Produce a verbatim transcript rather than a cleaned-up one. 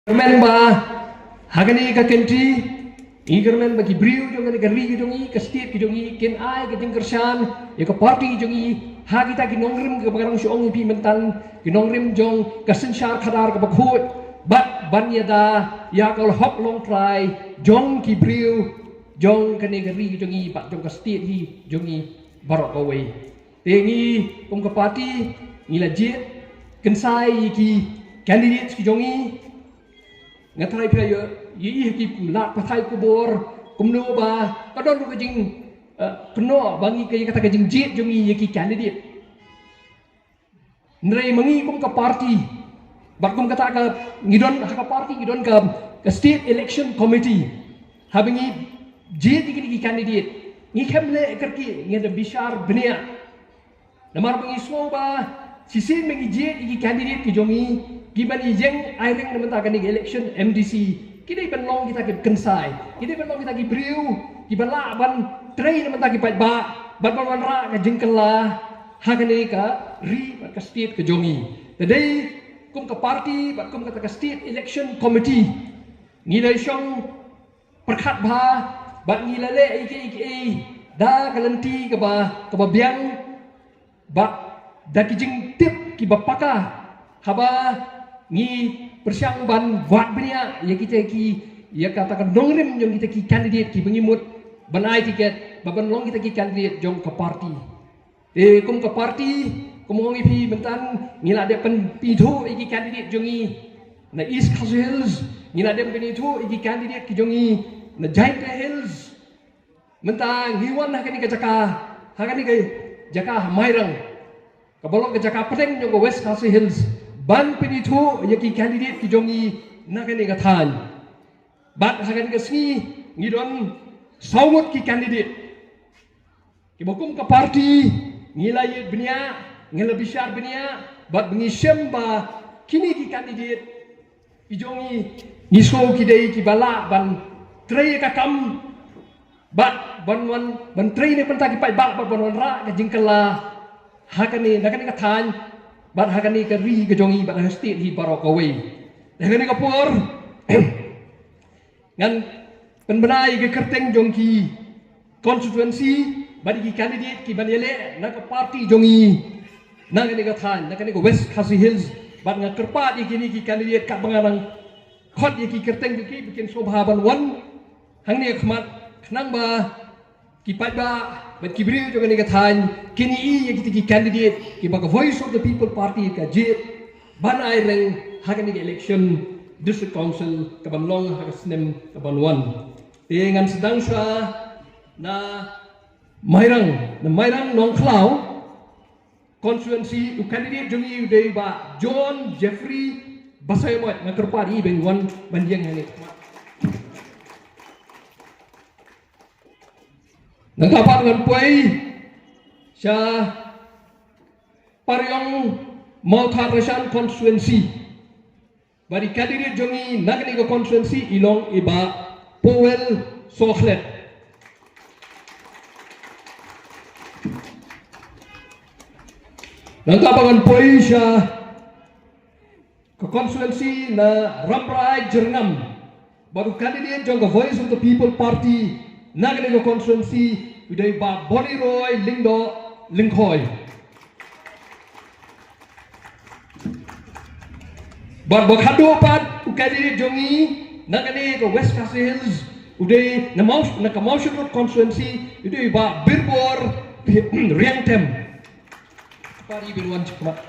Kyrmen ba ha kane ka kynti, ngi kyrmen ba ki briew jong kane ka ri ka jong ngi, ka state ka jong ngi, kin ai ka jingkyrshan ïa ka party jong ngi ha kita ki nongrim kaba nga dang shu ong ïa phi myntan, ki nongrim jong ka synshar khadar kaba khuid, bad ban ïada ïa ka hok longtrai jong ki briew jong kane ka ri ka jong ngi bad jong ka state hi jong ngi baroh kawei. Te ngi kum ka party ngi la jied kynsai ïa ki candidates ki jong ngi. Nga tharai phi ïohi ïa ki lad pathai khubor kumno ba ka don ruh ka jing, eh, kynnoh ba ngi ka, ïa kata ka jingjied jong ngi ïa ki candidate. Hynrei ma ngi kum ka party bad kum kata ka, ngi don ha ka party, ngi don ka, ka State Election Committee. Haba ngi jied ïa kine ki candidate, ngi khlem leh kyrkieh, ngi da bishar bniah. Namar ba ngi sngew ba shisien ba ngi jied ïa ki candidate ki jong ngi, kiba ngi ïeng ai reng na mynta kane ka election M D C, ki dei ban long kita ki kynsai, ki dei ban long kita ki briew kiba lah ban trei na mynta ki paidbah bad ban wanrah ka jingkylla ha kane ka ri bad ka state ka jong ngi. Te dei kum ka party bad kum kata ka State Election Committee, ngi la shong pyrkhat bha bad ngi la leh ïa kiei kiei da ka lynti kaba, kaba biang bad da ki jingtip kiba paka, haba ngi pyrshang ban wad bniah ïa kita ki, ïa kata ka nongrim jong kita ki candidate kiba ngi mut ban ai tiket ba ban long kita ki candidate jong ka party. Te kum ka party, kum ong ïa phi myntan, ngi la dep pynithuh ïa ki candidate jong ngi na East Khasi Hills, ngi la dep pynithuh ïa ki candidate ki jong ngi na Jaintia Hills. Mynta ngi wan ha kane ka jaka, ha kane ka jaka ha Mairang, kaba long ka jaka pdeng jong ka West Khasi Hills, ban pynithuh ïa ki candidate ki jong ngi na kane ka thaiñ. Bad ha kane ka sngi ngi don saw ngut ki candidate kiba kum ka party ngi la ïeit bniah, ngi la bishar bniah, bad ba ngi shem ba kine ki candidate ki jong ngi, ngi sngew ki dei kiba lah ban trei ka kam bad ban wan, ban trei na bynta ki paidbah bad ban wanrah ka jingkylla ha kane, na kane ka thaiñ bad ha kane ka ri ka jong ngi bad ha ka state hi baroh kawei. Ha kane ka por ngan pynbna ïa ka kyrteng jong ki constituency bad ïa ki candidate kiban ïaleh na ka party jong ngi na kane ka thaiñ, na kane ka West Khasi Hills. Bad nga kyrpad ïa kine ki candidate katba nga nang khot ïa ki kyrteng jong ki, ba kin sngewbha ban wan hangne ha khmat, khnang ba ki paidbah bad ki briew jong kane ka thaiñ kin ïohi ïa kita ki candidate kiba ka Voice of the People Party ka jied ban ai reng ha kane ka election District Council kaban long ha ka snem kaban wan. Te ngan sdang shuwa na Mairang, na Mairang Nongkhlaw constituency, u candidate jong ngi u dei Bah John Jeffrey Basaiawmoit. Nga kyrpad ïa i ban wan ban ïeng hangne. Nangta pat ngan poi sha Pariong Mawthadraishan constituency. Bad i candidate jong ngi na kane ka constituency i long i Bah Powell Sohkhlet. Nangta pat ngan poi sha ka constituency na Rambrai Jyrngam. Bad u candidate jong ka Voice of the People Party na kane ka constituency u dei Bah Boniroy Lyngdoh Lyngkhoi. Bad ba khadduh pat u candidate jong ngi na kane ka West Khasi Hills u dei na Mawsh-, na ka Mawshynrut constituency u dei Bah Birbor Riangtem. Pari bin wan chikmat.